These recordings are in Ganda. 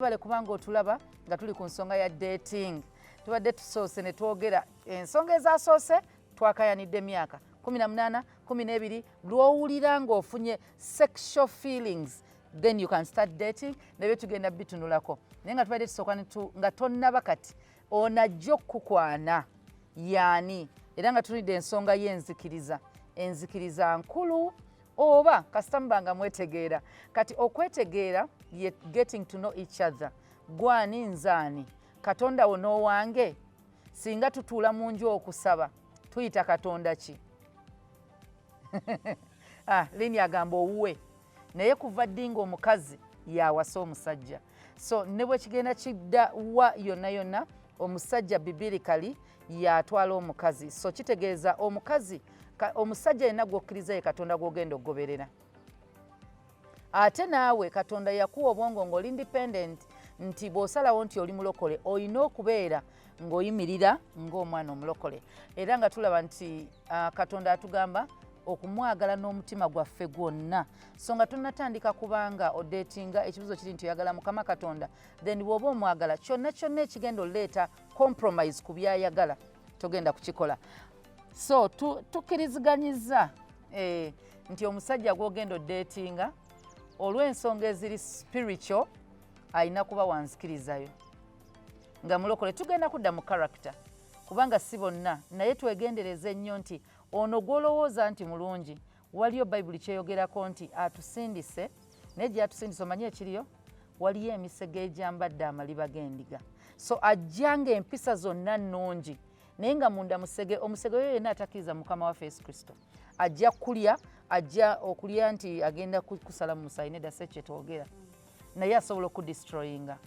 Bale, kubanga otulaba nga tuli ku nsonga ya dating. Tubadde tusoose ne twogera ensonga ezasoose, twakayanidde emyaka 18, 12, lw'owulira ng'ofunye sexual feelings, then you can start dating. Nabyo tugenda bitunulako, naye nga tubadde tusooka nga tonnaba. Kati onajja okukukwana yaani? Era nga tunidde ensonga y'enzikiriza. Enzikiriza nkulu oba kasita muba nga mwetegeera? Kati okwetegeera ye getting to know each other. Gwani, nzaani, Katonda wo n'owange. Singa tutuula mu nju okusaba, tuyita Katonda ki? Ah, Lini agamba owuwe, naye kuva ddi nga omukazi yawasa omusajja? So ne bwe kigenda kidda wa yonna yonna, omusajja biblically yatwala omukazi. So kitegeeza omukazi, omusajja yenna gw'okkiriza ye Katonda gw'ogenda okugoberera. Ate naawe Katonda yakuwa obwongo ng'oli independent, nti bw'osalawo nti oli mulokole, olina okubeera ng'oyimirira ng'omwana omulokole. Era nga tulaba nti Katonda atugamba okumwagala n'omutima gwaffe gwonna. So nga tonnatandika kubanga odatinga, ekibuzo kiri nti oyagala Mukama Katonda? Then bw'oba omwagala, kyonna kyonna ekigenda oleeta compromise ku byayagala togenda kukikola. So tukkiriziganyiza nti omusajja gw'ogenda odatinga, olw'ensonga eziri spiritual, alina kuba wanzikirizayo nga mulokole. Tugenda kudda mu character, kubanga si bonna, naye twegendereze nnyo nti ono gw'olowooza nti mulungi, waliyo Bayibuli kyeyogerako nti atusindise, naye gyatusindise omanye ekiriyo, waliyo emisege egyambadde amaliba g'endiga. So ajja nga empisa zonna nnungi, naye nga munda musege. Omusege oyo yenna atakkiriza Mukama waffe Yesu Kristo ajja kulya, ajja okulya nti agenda kusala mu musayi. Nedda, si kyetwogera, naye asobola okudestroyinga.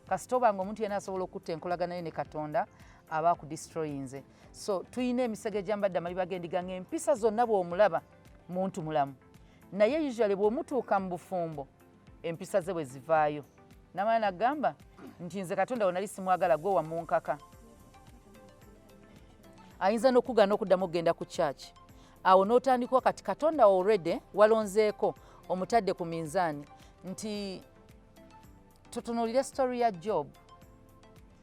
Kasita obanga omuntu yenna asobola okutta enkolagana ye ne Katonda, aba akudestroyinze. So tuyina emisege egyambadde amaliba g'endiga, ng'empisa zonna bw'omulaba muntu mulamu, naye usually bw'omutuuka mu bufumbo, empisa ze bwe zivaayo, namala nagamba nti nze Katonda we nali simwagala, gwe wamunkaka. Ayinza n'okugaana okuddamu okugenda ku church. Awo n'otandikwa kati Katonda already walonzeeko, omutadde ku minzaani. Nti tutunuulire story ya Job.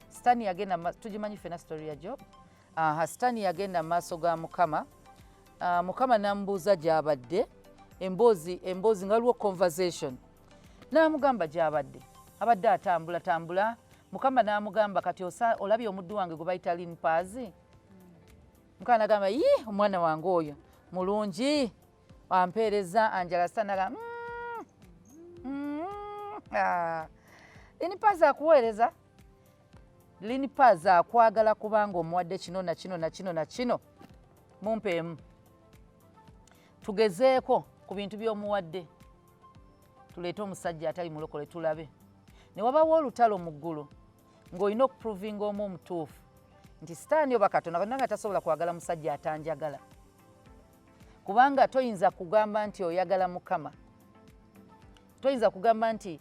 Sitaani yagenda, tugimanyi ffena story ya Job. Aha, Sitaani yagenda mu maaso ga Mukama. Mukama n'amubuuza gy'abadde. Emboozi nga waliwo conversation, n'amugamba gy'abadde, abadde atambula tambula. Mukama n'amugamba, kati olabye omuddu wange gwe bayita Linpaazi? Mukama n'agamba, yi, omwana wange oyo mulungi, ampeereza anjala. Sitaani n'agamba, ah. Linpaazi akuweereza, Linpaazi akwagala kubanga omuwadde kino na kino na kino na kino. Mumpeemu tugezeeko ku bintu by'omuwadde, tuleete omusajja atali mulokole tulabe. Ne wabawo olutalo mu ggulu ng'olina okuprovinga omu omutuufu nti Sitaani oba Katonda. Katonda nga tasobola kwagala musajja atanjagala, kubanga toyinza kugamba nti oyagala Mukama, toyinza kugamba nti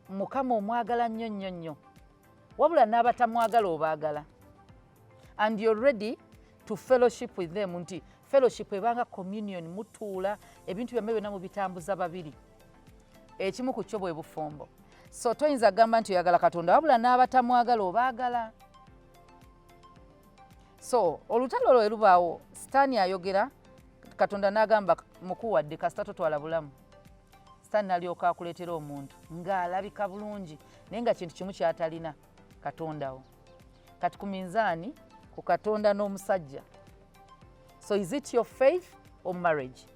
Mukama omwagala nnyo nnyo nnyo, wabula n'abatamwagala obaagala, and you're ready to fellowship with them. Nti fellowship ebanga communion, mutuula, ebintu byammwe byonna mubitambuza babiri, ekimu ku kyo bwe bufumbo. So toyinza kugamba nti oyagala Katonda, wabula n'abatamwagala obaagala. So olutalo lwe lubaawo, Sitaani ayogera, Katonda n'agamba, mukuwadde kasita totwala bulamu. Sitaani n'alyoka akuleetera omuntu ng'alabika bulungi, naye nga kintu kimu kyatalina, Katondawo. Kati ku minzaani, ku Katonda n'omusajja, so is it your faith or marriage?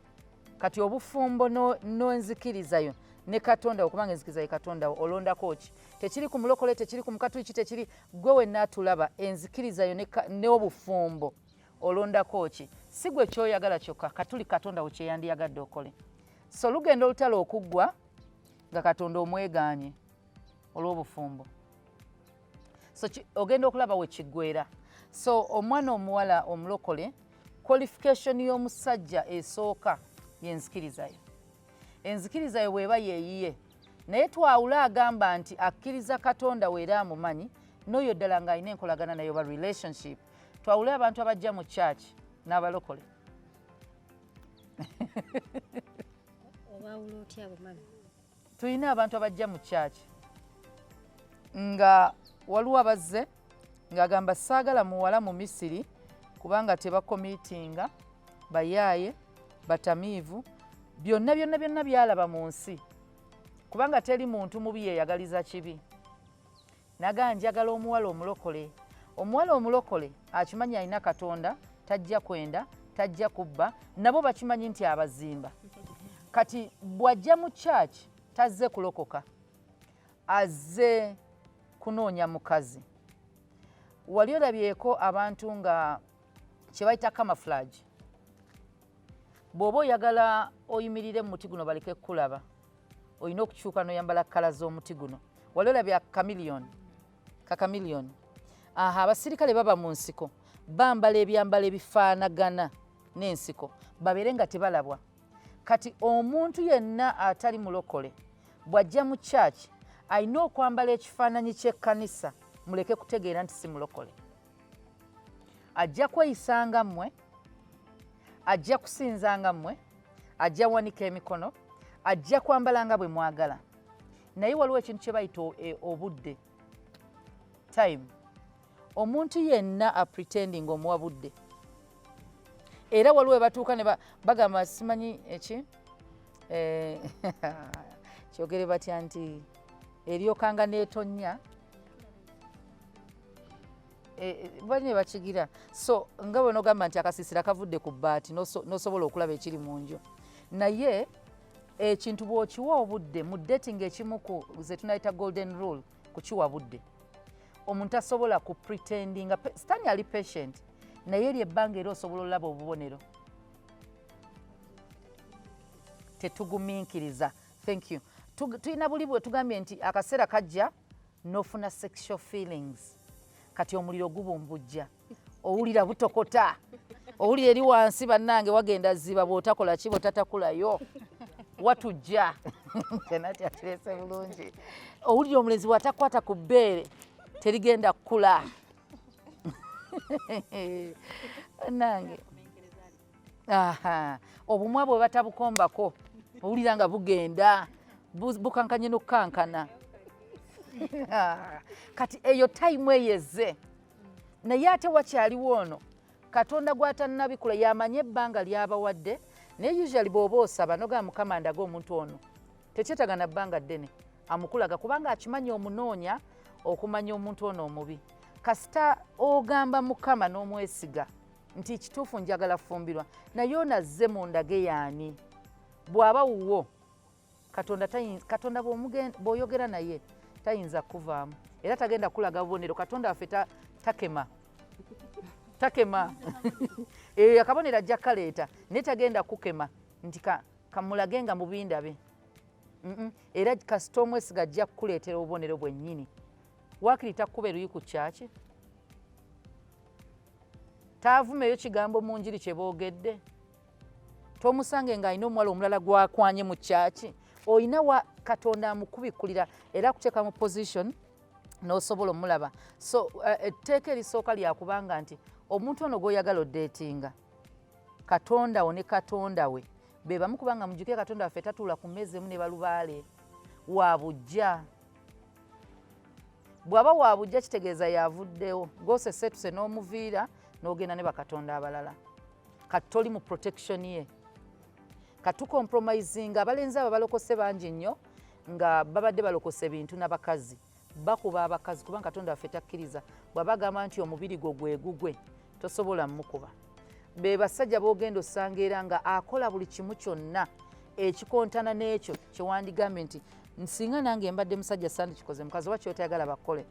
Kati obufumbo n'enzikirizayo ne Katonda wo, kubanga enzikiriza ye Katonda wo, olondako ki? Tekiri ku mulokole, tekiri ku mukatuliki, tekiri gwe wenna atulaba. Enzikirizayo n'obufumbo, olondako ki? Si gwe kyoyagala kyokka, katuli Katonda wo kyeyandiyagadde okole. So lugenda olutalo okuggwa nga Katonda omwegaanye olw'obufumbo. So ogenda okulaba we kiggwera. So omwana omuwala omulokole, qualification y'omusajja esooka yenzikirizayo. Enzikirizayo bw'eba yeeyiye, naye twawule agamba nti akkiriza Katonda weera amumanyi, n'oyo ddala ng'alina enkolagana naye oba relationship. Twawule abantu abajja mu church n'abalokole. Obaawula otya abo, mami? Tulina abantu abajja mu church. Nga waliwo abazze ng'agamba, "Saagala muwala mu Misiri kubanga tebacommittinga, bayaaye, batamiivu, byonna byonna byonna byalaba mu nsi, kubanga teri muntu mubi yeeyagaliza kibi." Naga, "Njagala omuwala omulokole." Omuwala omulokole akimanyi alina Katonda, tajja kwenda, tajja kubba, nabo bakimanyi nti abazimba. Kati bw'ajja mu church, tazze kulokoka, azze kunoonya mukazi. Wali olabyeko abantu nga kye bayita camouflage? Bw'oba oyagala oyimirire mu muti guno baleke kukulaba, olina okukyuka n'oyambala colour z'omuti guno. Wali olabye chameleon? Ka chameleon aha. Abasirikale baba mu nsiko, bambala ebyambalo ebifaanagana n'ensiko babeere nga tebalabwa. Kati omuntu yenna atali mulokole bw'ajja mu church, alina okwambala ekifaananyi ky'ekkanisa muleke kutegeera nti si mulokole. Ajja kweyisanga mmwe, ajja kusinzanga mmwe, ajja wanika emikono, ajja kwambala nga bwe mwagala, naye waliwo ekintu kye bayita obudde, time. Omuntu yenna apretending, omuwa budde. Era waliwo batuuka ne bagamba, simanyi eki, kyogere batya, nti eryokanga neetonnya. Bali ne bakigira. So nga bwe nogamba nti akasiisira kavudde ku bbaati, n'osobola okulaba ekiri mu nju. Naye ekintu bw'okiwa obudde mu dating, ekimu ku ze tunayita golden rule, kukiwa budde. Omuntu asobola ku pretendinga, Sitaani ali patient, naye eri ebbanga era osobola olaba obubonero. Tetugumiikiriza. Thank you. Tulina buli bwe tugambye nti akaseera kajja n'ofuna sexual feelings. Kati omuliro gubumbujja, owulira butokota, owulira eri wansi, bannange wagenda ziba. Bw'otakola ki, bw'otatakulayo watujja nati akirese bulungi. Owulira omulenzi bw'atakwata ku bbeere terigenda kkula, bannange. Aha, obumwa bwe batabukombako, owulira nga bugenda bukankanye n'okukankana. Kati eyo time eyeze, naye ate wakyaliwo ono Katonda gw'atannabikula, yamanye ebbanga ly'abawadde. Naye usually bw'oba osaba nogamba, "Mukama, ndaga omuntu ono," tekyetaaga na bbanga ddene, amukulaga, kubanga akimanyi omunoonya okumanya omuntu ono omubi. Kasita ogamba Mukama n'omwesiga nti, "Kituufu, njagala fumbirwa, naye ono azze mu ndage yaani?" Bw'aba wuwo, Katonda Katonda bw'oyogera naye tayinza kuvaamu, era tagenda kulaga bubonero. Katonda waffe takema, takema. Akabonero ajja kaleeta, naye tagenda kukema nti kamulage nga mubindabe. Era kasita omwesiga, ajja kukuleetera obubonero bwennyini. Waakiri takkuba eruyi ku kyaki, taavumeyo kigambo mu njiri kye boogedde, tomusange ng'alina omuwala omulala gwakwanye mu kyaki. Olina wa Katonda amukubikkulira era akuteeka mu position n'osobola omulaba. So etteeka erisooka lyakubanga nti omuntu ono gw'oyagala odatinga, Katonda wo ne Katonda we be bamu, kubanga mujjukire Katonda waffe tatuula ku mmeeza emu ne balubaale. Wa bujja. Bw'aba wa bujja, kitegeeza yavuddewo gwosesetuse n'omuviira n'ogenda ne bakatonda abalala. Kati toli mu protection ye, katucompromisinga. Abalenzi abo balokose bangi nnyo nga babadde balokose bintu n'abakazi, bakuba abakazi, kubanga Katonda waffe takkiriza. Bw'aba agamba nti omubiri gwo gwe gugwe, tosobola mmukuba. Be basajja b'ogenda osanga era nga akola buli kimu kyonna ekikontana n'ekyo kyewandigambye nti, "Nsinga nange mbadde musajja sandikikoze." Mukazi oba kyotayagala bakole.